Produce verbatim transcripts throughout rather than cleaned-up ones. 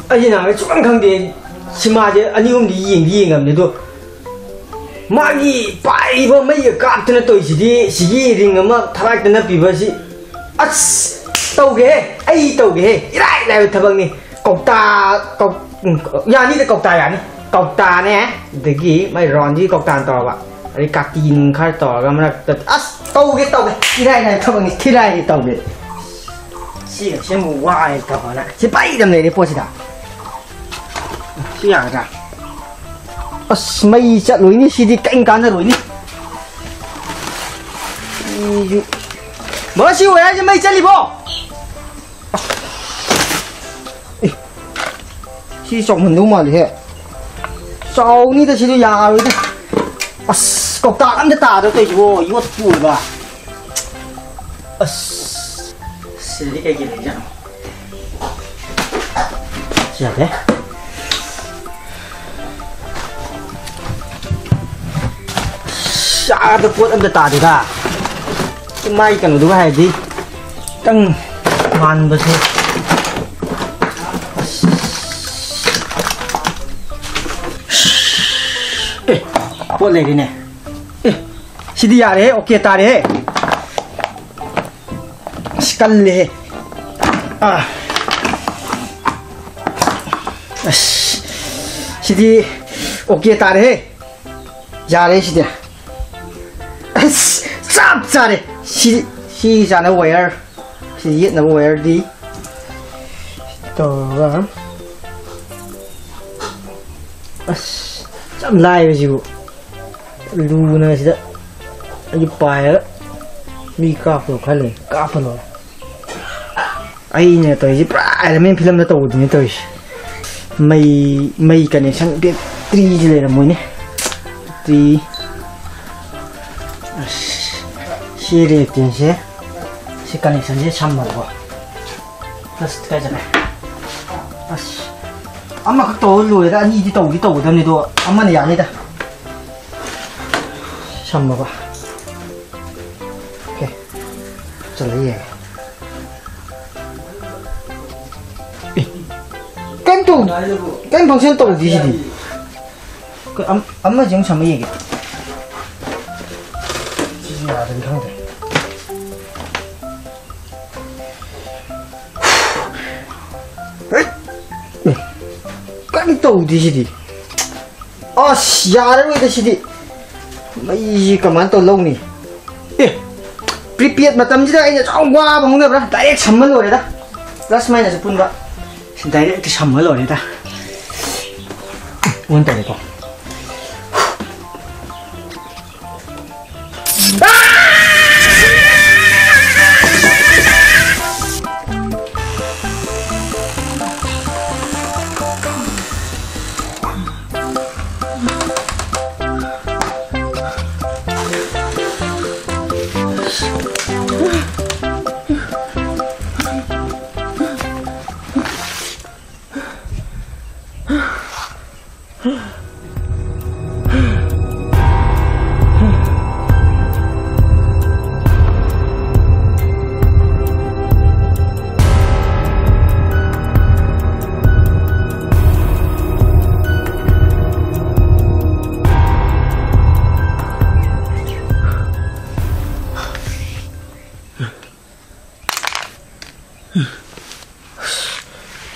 ꯑꯩꯁꯦ ꯅꯍꯥꯟꯒꯩ ꯁꯨꯛꯈꯪ ꯈꯪꯗꯦ꯫ ꯁꯤꯃꯥꯁꯦ ꯑꯅꯤ ꯑꯍꯨꯝꯗꯤ ꯌꯦꯡꯗꯤ ꯌꯦꯡꯉꯕꯅꯦ, ꯑꯗꯣ ꯃꯥꯒꯤ ꯄꯥꯏꯔꯤꯕ ꯃꯩꯒ ꯀꯥꯞꯇꯅ ꯇꯧꯔꯤꯁꯤꯗꯤ, ꯁꯤꯒꯤ ring ꯑꯃ ꯊꯔꯥꯛꯇ ꯅꯞꯄꯤꯕ ꯑꯁꯤ, ꯑꯁ, ꯇꯧꯒꯦꯍꯦ, ꯑꯩ ꯇꯧꯒꯦꯍꯦ꯫ ꯏꯔꯥꯏ ꯂꯥꯏꯕ ꯊꯕꯛꯅꯤ꯫ ꯀꯧꯇꯥ, ꯀꯧ-, ꯎꯝ, ꯌꯥꯅꯤꯗ, ꯀꯧꯇꯥ ꯌꯥꯅꯤ꯫ ꯀꯧꯇꯥꯅꯦ, ꯑꯗꯒꯤ ꯃꯥꯏ roundꯁꯤ ꯀꯧꯇꯥꯅ ꯇꯧꯔꯕ, ꯑꯗꯩ ꯀꯥꯇꯤ ꯅꯨꯡ ꯈꯔ ꯇꯧꯔꯒ ꯃꯔꯛꯇ, ꯑꯁ, ꯇꯧꯒꯦ, ꯇꯧꯒꯦ, ꯏꯔꯥꯏ ꯂꯥꯏꯕ ꯊꯕꯛꯅꯤ, ꯊꯤꯔꯥꯏꯒꯤ ꯇꯧꯒꯦ꯫ ꯁꯤꯒ ꯁꯦꯝꯕ ꯋꯥꯏ ꯇꯧꯔꯒ ꯁꯤ ꯄꯩꯗ ꯂꯩꯔꯦ ꯄꯣꯠꯁꯤꯗ꯫ ꯁꯤ ꯌꯥꯒꯗ꯭ꯔꯥ? ꯑꯁ, ꯃꯩ ꯆꯠꯂꯣꯏꯅꯤ ꯁꯤꯗꯤ, ꯀꯔꯤꯝ ꯀꯥꯟꯅꯔꯣꯏꯅꯤ꯫ ꯃꯤꯁꯨ, ꯕꯕꯥ, ꯁꯤ ꯑꯣꯏ ꯍꯥꯏꯁꯦ ꯃꯩ ꯆꯠꯂꯤꯕꯣ? ꯑꯦ, ꯁꯤ ꯆꯥꯎꯃꯟꯗꯧ ꯃꯥꯜꯂꯤꯍꯦ꯫ ꯆꯥꯎꯅꯤꯗ, ꯁꯤꯗꯤ ꯌꯥꯔꯣꯏꯗ꯫ ꯑꯁ, ꯀꯧꯇꯥ ꯑꯝꯗ ꯇꯥꯗ ꯇꯧꯏꯁꯤꯕꯣ, ꯌꯣꯠꯄꯨ ꯑꯣꯏꯕ꯫ ꯑꯁ, ꯁꯤꯗꯗꯤ ꯀꯩꯀꯩ ꯂꯩꯖꯥꯠꯅꯣ? ꯁꯤ ꯌꯥꯗꯦ꯫ ꯑꯁ, ꯑꯥꯗ ꯄꯣꯠ ꯑꯝꯇ ꯇꯥꯗꯦꯗ꯫ ꯃꯥꯏ ꯀꯩꯅꯣꯗꯨꯒ ꯍꯥꯏꯔꯗꯤ ꯈꯤꯇꯪ ꯃꯥꯟꯕꯁꯦ꯫ ꯑꯁ꯫ ꯑꯦ, ꯄꯣꯠ ꯂꯩꯔꯦꯅꯦ꯫ ꯑꯦ, ꯁꯤꯗꯤ ꯌꯥꯔꯦꯍꯦ, okay ꯇꯥꯔꯦꯍꯦ꯫ ꯑꯁ, ꯀꯜꯂꯦꯍꯦ꯫ ꯑꯥ꯫ ꯑꯁ, ꯁꯤꯗꯤ okay ꯇꯥꯔꯦꯍꯦ꯫ ꯌꯥꯔꯦ ꯁꯤꯗꯤ꯫ ꯑꯁ, ꯆꯞ ꯆꯥꯔꯦ꯫ ꯁꯤ, ꯁꯤ ꯆꯥꯅꯕ wire꯫ ꯁꯤ ꯌꯦꯠꯅꯕ wireꯗꯤ ꯇꯧꯔꯒ꯫ ꯑꯁ, ꯌꯥꯝ ꯂꯥꯏꯕꯁꯤꯕꯨ꯫ ꯂꯨꯅ ꯁꯤꯗ ꯑꯩꯁꯨ ꯄꯥꯏꯔꯒ ꯃꯤ ꯀꯥꯞꯄꯗꯣ ꯈꯔ ꯂꯩ, ꯀꯥꯞꯄ ꯂꯣꯏꯔꯦ꯫ ꯑꯩꯅ ꯇꯧꯔꯤꯁꯤ ꯄꯨꯔꯥ Iron Man filmꯗ ꯇꯧꯕꯗꯨꯅꯦ ꯇꯧꯔꯤꯁꯦ꯫ ꯃꯩ, ꯃꯩ connection batteryꯁꯤ ꯂꯩꯔꯝꯃꯣꯏꯅꯦ꯫ Battery꯫ ꯑꯁ, ꯁꯤ ꯔꯦꯛꯇꯤꯟꯁꯦ, ꯁꯤ connectionꯁꯦ ꯁꯝꯃꯕꯀꯣ꯫ ꯑꯁ, ꯀꯥꯏ ꯆꯠꯈ꯭ꯔꯦ? ꯑꯁ, ꯑꯃꯈꯛ ꯇꯧꯔ ꯂꯣꯏꯔꯦꯗ, ꯑꯅꯤꯗꯤ ꯇꯧꯗꯤ ꯇꯧꯒꯗꯕꯅꯤ, ꯑꯗꯣ ꯑꯃꯅ ꯌꯥꯅꯤꯗ꯫ ꯁꯝꯃꯕ? Okay, ꯆꯠꯂ ꯌꯦꯡꯉꯦ꯫ ꯑꯦ, ꯀꯩꯝ ꯇꯧ-, ꯀꯩꯝ function ꯇꯧꯗꯦ ꯁꯤꯗꯤ꯫ ꯀ-, ꯑꯝ-, ꯑꯃꯁꯦ ꯑꯃꯨꯛ ꯁꯝꯃ ꯌꯦꯡꯒꯦ꯫ ꯁꯤꯁꯨ ꯌꯥꯗ꯭ꯔꯗꯤ ꯈꯪꯗ꯭ꯔꯦ꯫ ꯍꯩꯠ! ꯑꯦ, ꯀꯔꯤꯝ ꯇꯧꯗꯦ ꯁꯤꯗꯤ꯫ ꯑꯁ, ꯌꯥꯔꯔꯣꯏꯗ ꯁꯤꯗꯤ꯫ ꯃꯩꯁꯤ ꯀꯃꯥꯏꯅ ꯇꯧꯔ ꯂꯧꯅꯤ? ꯑꯦ, prepaid ꯃꯇꯝꯁꯤꯗ ꯑꯩꯅ ꯆꯥꯎ ꯋꯥꯕ ꯍꯧꯅꯕ꯭ꯔꯥ? Direct ꯁꯝꯃ ꯂꯣꯏꯔꯦꯗ꯫ Plus minus ꯄꯨꯟꯕ꯫ Direct ꯁꯝꯃ ꯂꯣꯏꯔꯦꯗ꯫ On ꯇꯧꯔꯦꯀꯣ꯫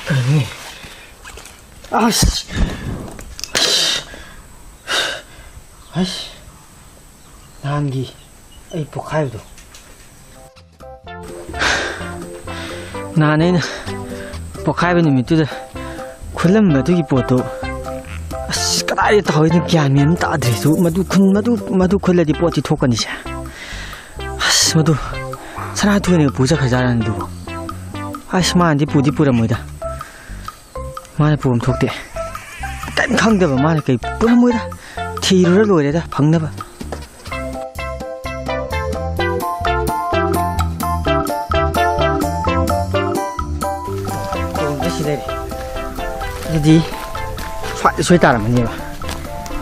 ꯀꯩꯅꯣꯅꯦ? ꯑꯁ! ꯑꯁ! ꯅꯍꯥꯟꯒꯤ ꯑꯩ ꯄꯣꯛꯈꯥꯏꯕꯗꯣ꯫ ꯅꯍꯥꯟ ꯑꯩꯅ ꯄꯣꯛꯈꯥꯏꯕ ꯅꯨꯃꯤꯠꯇꯨꯗ ꯈꯨꯜꯂꯝꯕ ꯑꯗꯨꯒꯤ ꯄꯣꯠꯇꯣ, ꯑꯁ, ꯀꯗꯥꯏꯗ ꯇꯥꯍꯧꯏꯅꯣ ꯒ꯭ꯌꯥꯟ ꯃꯦꯟ ꯑꯃ ꯇꯥꯗ꯭ꯔꯦ꯫ ꯑꯗꯨ ꯃꯗꯨ ꯈꯨꯟ-, ꯃꯗꯨ, ꯃꯗꯨ ꯈꯨꯜꯂꯗꯤ ꯄꯣꯠꯇꯤ ꯊꯣꯛꯀꯅꯤꯁꯦ꯫ ꯑꯁ, ꯃꯗꯨ ꯁꯅꯥꯊꯣꯏꯅ ꯄꯨ ꯆꯠꯈ꯭ꯔꯖꯥꯠꯂꯅꯦ ꯑꯗꯨꯕꯨ? ꯑꯁ, ꯃꯥꯅꯗꯤ ꯄꯨꯗꯤ ꯄꯨꯔꯝꯃꯣꯏꯗ꯫ ꯃꯥꯅ ꯄꯨꯐꯝ ꯊꯣꯛꯇꯦ꯫ ꯀꯔꯤꯝ ꯈꯪꯗꯕ ꯃꯥꯅ ꯀꯩ ꯄꯨꯔꯝꯃꯣꯏꯗ꯫ ꯊꯤꯔꯨꯔ ꯂꯣꯏꯔꯦꯗ ꯐꯪꯅꯕ꯫ ꯀꯣꯝꯗ ꯁꯤ ꯂꯩꯔꯦ꯫ ꯑꯗꯨꯗꯤ ꯁ꯭ꯋꯥꯏꯗ ꯁꯣꯏ ꯇꯥꯔꯝꯃꯅꯦꯕ꯫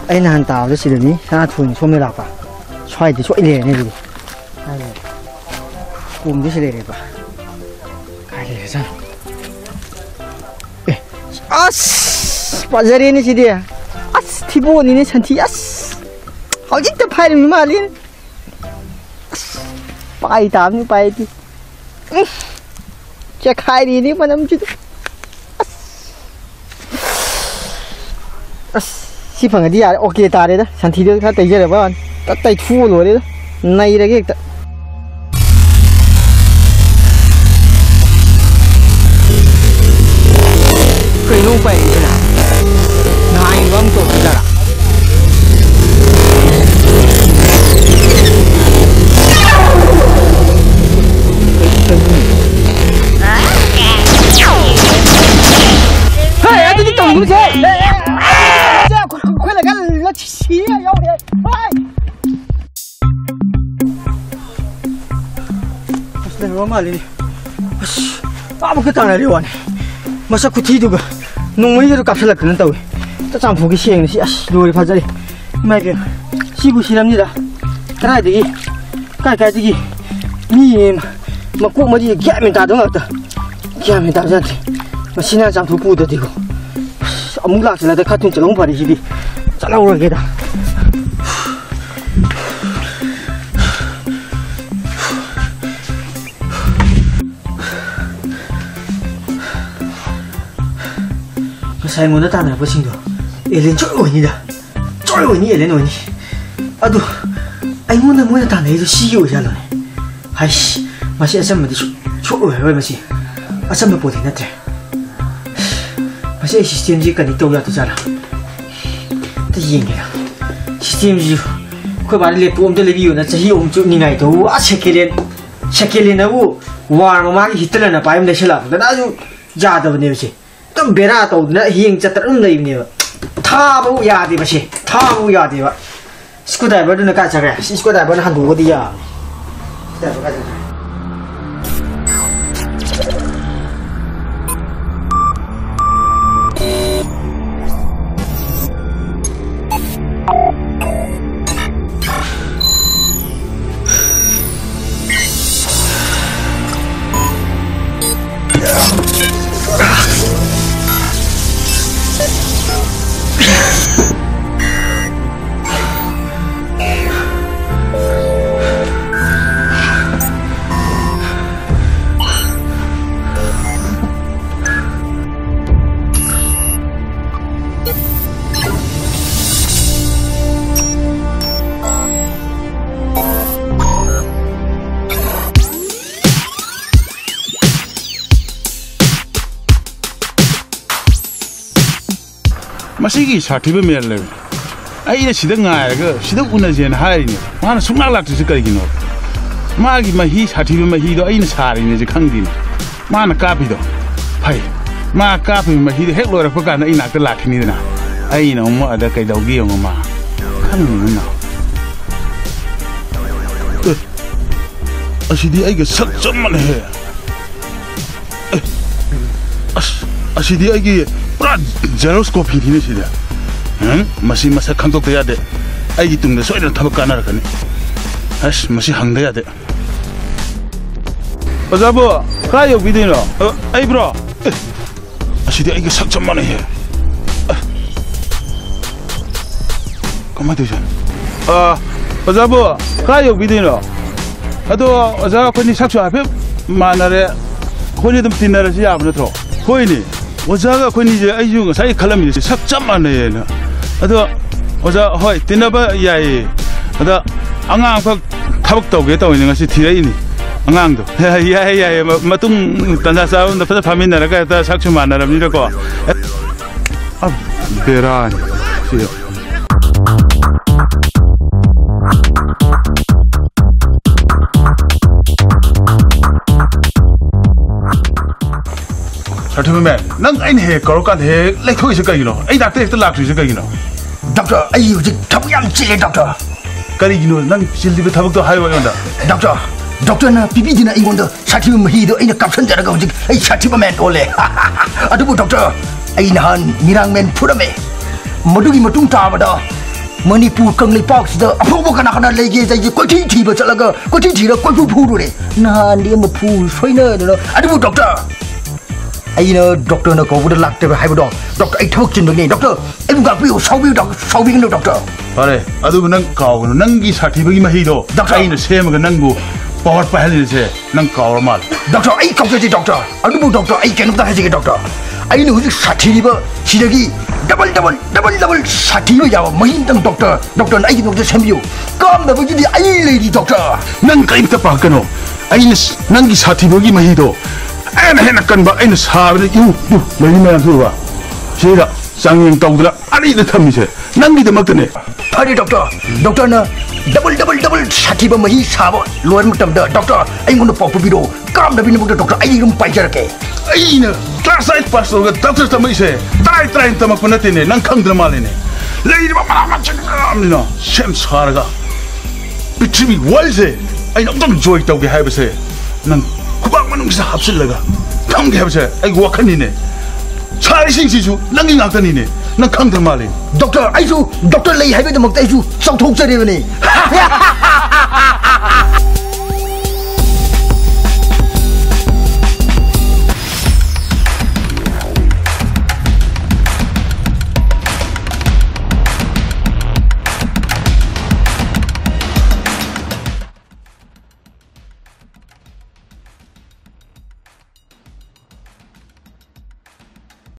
ꯑꯩ ꯅꯍꯥꯟ ꯇꯥꯕꯗ ꯁꯤꯗꯅꯤ, ꯁꯅꯥꯊꯣꯏꯅ ꯁꯣꯝꯗ ꯂꯥꯛꯄ꯫ ꯁ꯭ꯋꯥꯏꯗ ꯁꯣꯏ ꯂꯩꯔꯅꯤ ꯑꯗꯨꯗꯤ꯫ ꯀꯣꯝꯗ ꯁꯤ ꯂꯩꯔꯦꯕ꯫ ꯀꯥꯏ ꯂꯩꯔꯖꯥꯠꯅꯣ? ꯑꯦ, ꯑꯁ, ꯐꯖꯔꯦꯅꯦ ꯁꯤꯗꯤ꯫ ꯑꯁ, ꯊꯤꯕꯣꯡꯅꯤꯅꯦ ꯁꯟꯊꯤ꯫ ꯑꯁ, ꯍꯧꯖꯤꯛꯇ ꯐꯥꯏꯔꯝꯃꯤ ꯃꯥꯜꯂꯤ꯫ ꯑꯁ, ꯄꯥꯏ ꯇꯥꯕꯅꯤ, ꯎꯄꯥꯏ ꯂꯩꯇꯦ꯫ ꯎꯝ, ꯆꯦꯈꯥꯏꯔꯤꯅꯤ ꯃꯅꯝꯁꯤꯗꯤ꯫ ꯑꯁ, ꯑꯁ, ꯁꯤ ꯐꯪꯉꯗꯤ ꯌꯥꯔꯦ, ꯑꯣꯀꯦ ꯇꯥꯔꯦꯗ꯫ ꯁꯟꯊꯤꯗꯣ ꯈꯔ ꯇꯩꯖꯔꯕ ꯋꯥꯅꯤ꯫ ꯇꯛ ꯇꯩꯊꯣꯛꯑ ꯂꯣꯏꯔꯦꯗ꯫ ꯅꯩꯔꯒꯦ ꯍꯦꯛꯇ꯫ ꯀꯩꯅꯣ ꯄꯥꯏꯔꯛꯏꯁꯤꯅ? ꯅꯍꯥꯟꯒꯤꯗꯣ ꯑꯃꯨꯛ ꯇꯧꯔꯛꯈꯤꯗꯥꯔꯥ? ꯍꯦ, ꯑꯗꯨꯗꯤ ꯇꯧꯅꯨꯁꯦ꯫ ꯑꯩꯈꯣꯏ ꯂꯩꯀꯥꯏ ꯁꯤ ꯌꯥꯎꯔꯦ꯫ ꯍꯣꯏ꯫ ꯑꯁ, ꯂꯩꯍꯧꯔ ꯃꯥꯜꯂꯤꯅꯦ꯫ ꯑꯁ, ꯑꯃꯨꯛꯀ ꯇꯥꯟꯅꯔꯤ ꯋꯥꯅꯤ꯫ ꯃꯁꯛ ꯈꯨꯊꯤꯗꯨꯒ ꯅꯣꯡꯃꯩꯒꯗꯣ ꯀꯥꯞꯁꯤꯜꯂꯛꯇꯅ ꯇꯧꯏ꯫ ꯑꯝꯇ ꯆꯥꯝꯊꯣꯛꯀꯦ ꯁꯦꯡꯅ꯫ ꯁꯤ, ꯑꯁ, ꯂꯣꯏꯔꯦ, ꯐꯖꯔꯦ꯫ ꯏꯃꯥ ꯏꯕꯦꯝꯃ, ꯁꯤꯕꯨ ꯁꯤꯔꯝꯅꯤꯗ꯫ ꯀꯗꯥꯏꯗꯒꯤ, ꯀꯥꯏ ꯀꯥꯏꯗꯒꯤ ꯃꯤ ꯃꯀꯣꯛ ꯃꯔꯤ ꯒ꯭ꯌꯥꯟ ꯃꯦꯟ ꯇꯥꯗꯕ ꯉꯥꯛꯇ꯫ ꯒ꯭ꯌꯥꯟ ꯃꯦꯟ ꯇꯥꯕ ꯖꯥꯠ ꯅꯠꯇꯦ꯫ ꯃꯁꯤ ꯅꯥ ꯆꯥꯝꯊꯣꯛ ꯄꯨꯗ꯭ꯔꯗꯤꯀꯣ꯫ ꯑꯁ, ꯑꯃꯨꯛ ꯂꯥꯛꯁꯤꯜꯂꯗ ꯈꯔ ꯊꯨꯅ ꯆꯠꯍꯧꯕ ꯐꯔꯦ ꯁꯤꯗꯤ꯫ ꯆꯠꯍꯧꯔꯒꯦꯗ꯫ ꯉꯁꯥꯏ ꯑꯩꯉꯣꯟꯗ ꯇꯥꯟꯅꯔꯛꯄꯁꯤꯡꯗꯣ ꯑꯦꯂꯦꯟ ꯁꯣꯏ ꯑꯣꯏꯅꯤꯗ꯫ ꯁꯣꯏ ꯑꯣꯏꯅꯤ, ꯑꯦꯂꯦꯟ ꯑꯣꯏꯅꯤ꯫ ꯑꯗꯨ ꯑꯩꯉꯣꯟꯗ ꯃꯣꯏꯅ ꯇꯥꯟꯅꯔꯤꯗꯣ ꯁꯤꯒꯤ ꯑꯣꯏꯖꯥꯠꯂꯣꯅꯦ? ꯍꯩꯁ, ꯃꯁꯤ ꯑꯆꯝꯕꯗꯤ ꯁꯨꯛ-, ꯁꯣꯛ ꯑꯣꯏꯔꯔꯣꯏ ꯃꯁꯤ꯫ ꯑꯆꯝꯕ ꯄꯣꯠꯇꯤ ꯅꯠꯇ꯭ꯔꯦ꯫ ꯃꯁꯤ ꯑꯩ ꯁꯤꯁꯇꯦꯝꯁꯤ ꯀꯅꯦꯛ ꯇꯧ ꯌꯥꯗꯣꯏꯖꯥꯠꯂꯥ? ꯑꯝꯇ ꯌꯦꯡꯒꯦꯅ꯫ ꯁꯤꯁꯇꯦꯝꯁꯤꯁꯨ ꯑꯩꯈꯣꯏ ꯕꯥꯅ ꯂꯦꯞꯇꯣꯞ ꯑꯝꯇ ꯂꯩꯕꯤꯌꯣꯅ ꯆꯍꯤ ꯑꯍꯨꯝ ꯆꯨꯞꯅꯤꯡꯉꯥꯏ ꯇꯧꯕ꯫ ꯑꯁ, second hand, second hand Abu war ꯃꯃꯥꯡꯒꯤ ꯍꯤꯠꯂꯔꯅ ꯄꯥꯏꯕ ꯑꯃ ꯂꯩꯁꯜꯂꯛꯑꯕ꯫ ꯀꯅꯥꯁꯨ ꯌꯥꯗꯕꯅꯦꯕ ꯁꯤ꯫ ꯑꯗꯨꯝ ꯕꯦꯔꯥ ꯇꯧꯗꯅ ꯍꯌꯦꯡ ꯆꯠꯇꯅ ꯑꯗꯨꯝ ꯂꯩꯕꯅꯦꯕ꯫ ꯊꯥꯕꯕꯨ ꯌꯥꯗꯦꯕ ꯁꯤ꯫ ꯊꯥꯕꯕꯨ ꯌꯥꯗꯦꯕ꯫ ꯁ꯭ꯀ꯭ꯔꯨ ꯗ꯭ꯔꯥꯏꯚꯔꯗꯨꯅ ꯀꯥꯏ ꯆꯠꯈ꯭ꯔꯦ? ꯁꯤ ꯁ꯭ꯀ꯭ꯔꯨ ꯗ꯭ꯔꯥꯏꯚꯔꯅ ꯍꯟꯗꯣꯛꯑꯒꯗꯤ ꯌꯥꯕꯅꯤ꯫ ꯁ꯭ꯀ꯭ꯔꯨ ꯗ꯭ꯔꯥꯏꯚꯔ ꯀꯥꯏ ꯆꯠꯈ꯭ꯔꯦ? ꯃꯁꯤꯒꯤ ꯁꯥꯊꯤꯕ ꯃꯦꯟ ꯂꯩꯕ꯫ ꯑꯩꯅ ꯁꯤꯗ ꯉꯥꯏꯔꯒ ꯁꯤꯗ ꯎꯅꯁꯦꯅ ꯍꯥꯏꯔꯤꯅꯦ꯫ ꯃꯥꯅ ꯁꯨꯡꯂꯥꯛ ꯂꯥꯛꯇ꯭ꯔꯤꯁꯦ ꯀꯔꯤꯒꯤꯅꯣ? ꯃꯥꯒꯤ ꯃꯍꯤ, ꯁꯥꯊꯤꯕ ꯃꯍꯤꯗꯣ ꯑꯩꯅ ꯁꯥꯔꯤꯅꯦꯁꯦ ꯈꯪꯗꯦꯅꯦ꯫ ꯃꯥꯅ ꯀꯥꯞꯄꯤꯗꯣ ꯐꯩ꯫ ꯃꯥ ꯀꯥꯞꯄꯤꯕ ꯃꯍꯤꯗꯣ ꯍꯦꯛ ꯂꯣꯏꯔꯛꯄ ꯀꯥꯟꯗ ꯑꯩ ꯅꯥꯛꯇ ꯂꯥꯛꯈꯤꯅꯤꯗꯅ꯫ ꯑꯩꯅ ꯑꯃꯨꯛ ꯑꯗ ꯀꯩꯗꯧꯒꯦ ꯌꯦꯡꯉꯣ ꯃꯥ꯫ ꯈꯪꯗꯦꯅ꯫ ꯑꯦ, ꯑꯁꯤꯗꯤ ꯑꯩꯒ ꯁꯛ ꯆꯞ ꯃꯥꯟꯅꯩꯍꯦ꯫ ꯑꯦ, ꯑꯁ, ꯑꯁꯤꯗꯤ ꯑꯩꯒꯤ ꯄꯨꯔꯥ ꯖꯦꯔꯣꯛꯁ ꯀꯣꯄꯤꯅꯤꯅꯦ ꯁꯤꯗꯤ꯫ ꯎꯝ, ꯃꯁꯤ ꯃꯁꯛ ꯈꯪꯗꯣꯛꯇ ꯌꯥꯗꯦ꯫ ꯑꯩꯒꯤ ꯇꯨꯡꯗ ꯁꯣꯏꯗꯅ ꯊꯕꯛ ꯀꯥꯟꯅꯔꯛꯀꯅꯤ꯫ ꯑꯁ, ꯃꯁꯤ ꯍꯪꯗ ꯌꯥꯗꯦ꯫ ꯑꯣꯖꯥꯕꯨ, ꯀꯥꯏ ꯌꯧꯕꯤꯗꯣꯏꯅꯣ? ꯑ, ꯑꯩꯕ꯭ꯔꯣ? ꯑꯦ, ꯑꯁꯤꯗꯤ ꯑꯩꯒ ꯁꯛ ꯆꯞ ꯃꯥꯟꯅꯩꯍꯦ꯫ ꯑ, ꯀꯃꯥꯏ ꯇꯧꯔꯤꯖꯥꯠꯅꯣ? ꯑ, ꯑꯣꯖꯥꯕꯨ, ꯀꯥꯏ ꯌꯧꯕꯤꯗꯣꯏꯅꯣ? ꯑꯗꯣ ꯑꯣꯖꯥ, ꯑꯩꯈꯣꯏꯅꯤ ꯁꯛꯁꯨ ꯍꯥꯏꯐꯦꯠ ꯃꯥꯟꯅꯔꯦ, ꯑꯩꯈꯣꯏꯅꯤ ꯑꯗꯨꯝ ꯇꯤꯟꯅꯔꯁꯤ ꯌꯥꯕ ꯅꯠꯇ꯭ꯔꯣ? ꯍꯣꯏꯅꯦ, ꯑꯣꯖꯥꯒ ꯑꯩꯈꯣꯏꯅꯤꯁꯦ ꯑꯩꯁꯨ ꯉꯁꯥꯏ ꯈꯜꯂꯝꯃꯤꯁꯦ ꯁꯛ ꯆꯞ ꯃꯥꯟꯅꯩꯌꯦꯅ꯫ ꯑꯗꯣ ꯑꯣꯖꯥ, ꯍꯣꯏ, ꯇꯤꯟꯅꯕ ꯌꯥꯏꯌꯦ꯫ ꯑꯗ ꯑꯉꯥꯡ ꯑꯃꯈꯛ ꯊꯕꯛ ꯇꯧꯒꯦ ꯇꯧꯔꯤꯅꯦ, ꯉꯁꯤ ꯊꯤꯔꯛꯏꯅꯤ ꯑꯉꯥꯡꯗꯣ꯫ ꯌꯥꯏꯌꯦ, ꯌꯥꯏꯌꯦ, ꯃ-, ꯃꯇꯨꯡ ꯇꯟꯖꯥ ꯆꯥꯕ ꯑꯝꯗ ꯐꯖ ꯐꯝꯃꯤꯟꯅꯔꯒ ꯍꯦꯛꯇ ꯁꯛꯁꯨ ꯃꯥꯟꯅꯔꯕꯅꯤꯅꯀꯣ꯫ ꯑ, ꯕꯦꯔꯥꯅꯤ ꯁꯤ꯫ ꯁꯥꯔꯊꯤꯕ ꯃꯦꯟ, ꯅꯪ ꯑꯩꯅ ꯍꯦꯛ ꯀꯧꯔꯀꯥꯟꯗ ꯍꯦꯛ ꯂꯩꯊꯣꯛꯏꯁꯦ ꯀꯩꯒꯤꯅꯣ? ꯑꯩ ꯅꯥꯛꯇ ꯍꯦꯛꯇ ꯂꯥꯛꯇ꯭ꯔꯤꯁꯦ ꯀꯩꯒꯤꯅꯣ? ꯗꯣꯛꯇꯔ, ꯑꯩ ꯍꯧꯖꯤꯛ ꯊꯕꯛ ꯌꯥꯝ ꯆꯤꯜꯂꯦ, ꯗꯣꯛꯇꯔ꯫ ꯀꯔꯤꯒꯤꯅꯣ ꯅꯪ ꯆꯤꯜꯂꯤꯕ ꯊꯕꯛꯇꯣ? ꯍꯥꯏꯌꯣ ꯑꯩꯉꯣꯟꯗ꯫ ꯗꯣꯛꯇꯔ, ꯗꯣꯛꯇꯔꯅ ꯄꯤꯕꯤꯗꯨꯅ ꯑꯩꯉꯣꯟꯗ ꯁꯥꯊꯤꯕ ꯃꯍꯤꯗꯣ ꯑꯩꯅ ꯀꯥꯞꯁꯟꯖꯔꯒ ꯍꯧꯖꯤꯛ ꯑꯩ ꯁꯥꯊꯤꯕ ꯃꯦꯟ ꯑꯣꯜꯂꯦ꯫ ꯑꯗꯨꯕꯨ ꯗꯣꯛꯇꯔ, ꯑꯩ ꯅꯍꯥꯟ ꯃꯤꯔꯥꯡ ꯃꯦꯟ ꯐꯨꯔꯝꯃꯦ꯫ ꯃꯗꯨꯒꯤ ꯃꯇꯨꯡ ꯇꯥꯕꯗ ꯃꯅꯤꯄꯨꯔ ꯀꯪꯂꯩꯄꯥꯛꯁꯤꯗ ꯑꯐꯥꯎꯕ ꯀꯅꯥ ꯀꯅꯥ ꯂꯩꯒꯦ? ꯑꯩꯁꯦ ꯀꯣꯏꯊꯤ ꯊꯤꯕ ꯆꯠꯂꯒ ꯀꯣꯏꯊꯤ ꯊꯤꯔ ꯀꯣꯏꯐꯨ ꯐꯨꯔꯨꯔꯦ꯫ ꯅꯍꯥꯟꯗꯤ ꯑꯃ ꯐꯨ ꯁꯣꯏꯅꯗꯅ꯫ ꯑꯗꯨꯕꯨ ꯗꯣꯛꯇꯔ, ꯑꯩꯅ ꯗꯣꯛꯇꯔꯅ ꯀꯧꯕꯗ ꯂꯥꯛꯇꯕ ꯍꯥꯏꯕꯗꯣ, ꯗꯣꯛꯇꯔ, ꯑꯩ ꯊꯕꯛ ꯆꯤꯟꯕꯒꯤꯅꯦ꯫ ꯗꯣꯛꯇꯔ, ꯑꯩꯕꯨ ꯉꯥꯛꯄꯤꯌꯨ, ꯁꯥꯎꯕꯤꯌꯨ, ꯗꯣꯛꯇꯔ, ꯁꯥꯎꯕꯤꯒꯅꯨ, ꯗꯣꯛꯇꯔ꯫ ꯐꯔꯦ, ꯑꯗꯨꯕꯨ ꯅꯪ ꯀꯥꯎꯒꯅꯨ, ꯅꯪꯒꯤ ꯁꯥꯊꯤꯕꯒꯤ ꯃꯍꯤꯗꯣ ꯗꯣꯛꯇꯔ! ꯑꯩꯅ ꯁꯦꯝꯃꯒ ꯅꯪꯕꯨ ꯄꯋꯥꯔ ꯄꯥꯏꯍꯜꯂꯤꯁꯦ ꯅꯪ ꯀꯥꯎꯔ ꯃꯥꯜꯂꯦ꯫ ꯗꯣꯛꯇꯔ, ꯑꯩ ꯀꯥꯎꯖꯗꯦ, ꯗꯣꯛꯇꯔ꯫ ꯑꯗꯨꯕꯨ ꯗꯣꯛꯇꯔ, ꯑꯩ ꯀꯩꯅꯣꯝꯇ ꯍꯥꯏꯖꯒꯦ, ꯗꯣꯛꯇꯔ꯫ ꯑꯩꯅ ꯍꯧꯖꯤꯛ ꯁꯥꯊꯤꯔꯤꯕ ꯁꯤꯗꯒꯤ ꯗꯕꯜ, ꯗꯕꯜ, ꯗꯕꯜ, ꯗꯕꯜ ꯁꯥꯊꯤꯕ ꯌꯥꯕ ꯃꯍꯤ ꯑꯝꯇꯪ, ꯗꯣꯛꯇꯔ, ꯗꯣꯛꯇꯔꯅ ꯑꯩꯒꯤꯗꯃꯛꯇ ꯁꯦꯝꯕꯤꯌꯨ꯫ ꯀꯥꯞꯅꯕꯒꯤꯗꯤ ꯑꯩ ꯂꯩꯔꯤ, ꯗꯣꯛꯇꯔ꯫ ꯅꯪ ꯀꯔꯤꯝꯇ ꯄꯥꯈꯠꯀꯅꯣ꯫ ꯑꯩꯅ ꯁ-, ꯅꯪꯒꯤ ꯁꯥꯊꯤꯕꯒꯤ ꯃꯍꯤꯗꯣ ꯑꯩꯅ ꯍꯦꯟꯅ ꯀꯟꯕ ꯑꯩꯅ ꯁꯥꯕꯗ, ꯏꯎ, ꯏꯎ, ꯂꯩꯔꯤ ꯃꯌꯥꯝꯁꯦ ꯎꯕ꯭ꯔꯥ? ꯁꯤꯗ ꯆꯥꯡꯌꯦꯡ ꯇꯧꯗꯅ ꯑꯔꯤꯗ ꯊꯝꯃꯤꯁꯦ ꯅꯪꯒꯤꯗꯃꯛꯇꯅꯦ꯫ ꯐꯔꯦ ꯗꯣꯛꯇꯔ, ꯗꯣꯛꯇꯔꯅ ꯗꯕꯜ ꯗꯕꯜ ꯗꯕꯜ ꯁꯥꯊꯤꯕ ꯃꯍꯤ ꯁꯥꯕ ꯂꯣꯏꯔ ꯃꯇꯝꯗ ꯗꯣꯛꯇꯔ ꯑꯩꯉꯣꯟꯗ ꯄꯥꯎ ꯄꯤꯕꯤꯔꯛꯑꯣ, ꯀꯥꯞꯅꯕꯒꯤꯗꯃꯛꯇ ꯗꯣꯛꯇꯔ ꯑꯩ ꯑꯗꯨꯝ ꯄꯥꯏꯖꯔꯛꯀꯦ꯫ ꯑꯩꯅ ꯀ꯭ꯂꯥꯁ ꯑꯥꯏꯠ ꯄꯥꯁ ꯇꯧꯔꯒ ꯗꯥꯛꯇꯔ ꯇꯝꯃꯛꯏꯁꯦ ꯇꯔꯥꯏ ꯇꯔꯥꯏꯅ ꯇꯝꯃꯛꯄ ꯅꯠꯇꯦꯅꯦ, ꯅꯪ ꯈꯪꯗ꯭ꯔ ꯃꯥꯜꯂꯦꯅꯦ꯫ ꯂꯩꯔꯤꯕ ꯃꯅꯥ ꯃꯁꯤꯡ ꯃꯌꯥꯝꯅꯤꯅ ꯁꯦꯝ ꯁꯥꯔꯒ ꯄ꯭ꯔꯤꯊꯤꯕꯤ ꯋꯥꯔꯜꯁꯦ ꯑꯩꯅ ꯑꯝꯇꯪ ꯖꯣꯏ ꯇꯧꯒꯦ ꯍꯥꯏꯕꯁꯦ, ꯅꯪ ꯈꯨꯕꯥꯛ ꯃꯅꯨꯡꯁꯤꯗ ꯍꯥꯞꯆꯤꯜꯂꯒ ꯊꯝꯒꯦ ꯍꯥꯏꯕꯁꯦ ꯑꯩꯒꯤ ꯋꯥꯈꯜꯅꯤꯅꯦ꯫ ꯁꯥꯔꯤꯁꯤꯡꯁꯤꯁꯨ ꯅꯪꯒꯤ ꯉꯥꯛꯇꯅꯤꯅꯦ, ꯅꯪ ꯈꯪꯗ꯭ꯔ ꯃꯥꯜꯂꯦ꯫ ꯗꯣꯛꯇꯔ, ꯑꯩꯁꯨ ꯗꯣꯛꯇꯔ ꯂꯩ ꯍꯥꯏꯕꯒꯤꯗꯃꯛꯇ ꯑꯩꯁꯨ ꯆꯥꯎꯊꯣꯛꯆꯔꯤꯕꯅꯤ꯫